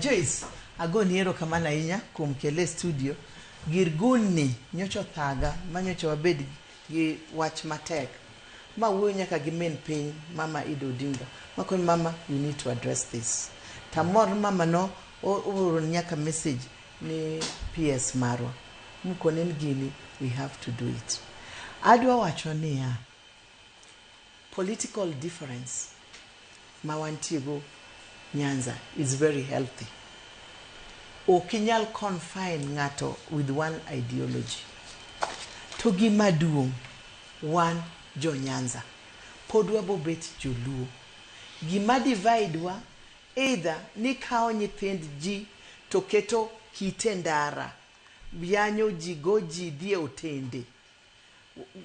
Joyce, agoni erokamano ahinya kuom kele e studio. Gir gunni nyocha othaga ma nyocha wabed gi wach matek. Ma wuoyo nyaka gi min piny Mama Ida Odinga. Makoni mama, you need to address this. Tamor ni mama no ooro nyaka message ni PS marwa. Mokone ni gini we have to do it. Adwa wacho niya, political difference ma wantie go Nyanza is very healthy. Ok inyal confine ng'ato with one ideology. To gima duong', wan jo Nyanza pod wabobet joluo. Gima divide wa either ni kawo nyithind ji to keto kite ndara, yanyo ji, go ji, dhi e otende.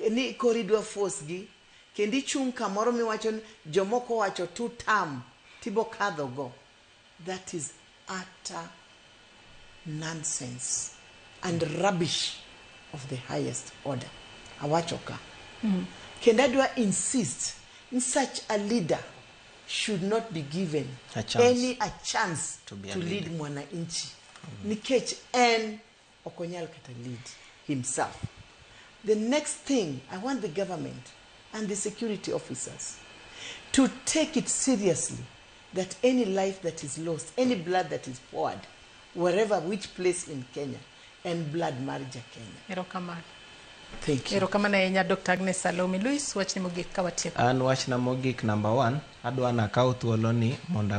Ni koro idwa force gi kendo ichung' kamoro miwacho ni jomoko owacho two term tibo kadho go. That is utter nonsense and rubbish of the highest order. Awacho ka. Kendo adwa insist ni such a leader should not be given A chance. any a chance To be a to lead leader. mwananchi. Nikech en ok onyal kata lead himself. The next thing, I want the government and the security officers to take it seriously that any life that is lost, any blood that is poured, wherever, which place in Kenya, en blood mar ja Kenya. Erokamano. Thank you. Erokamano ahinya Dr. Agnes Salome. Louis, wachni mogik ka watieko. An wachna mogik number one, adwa nakaw thuolo ni mondo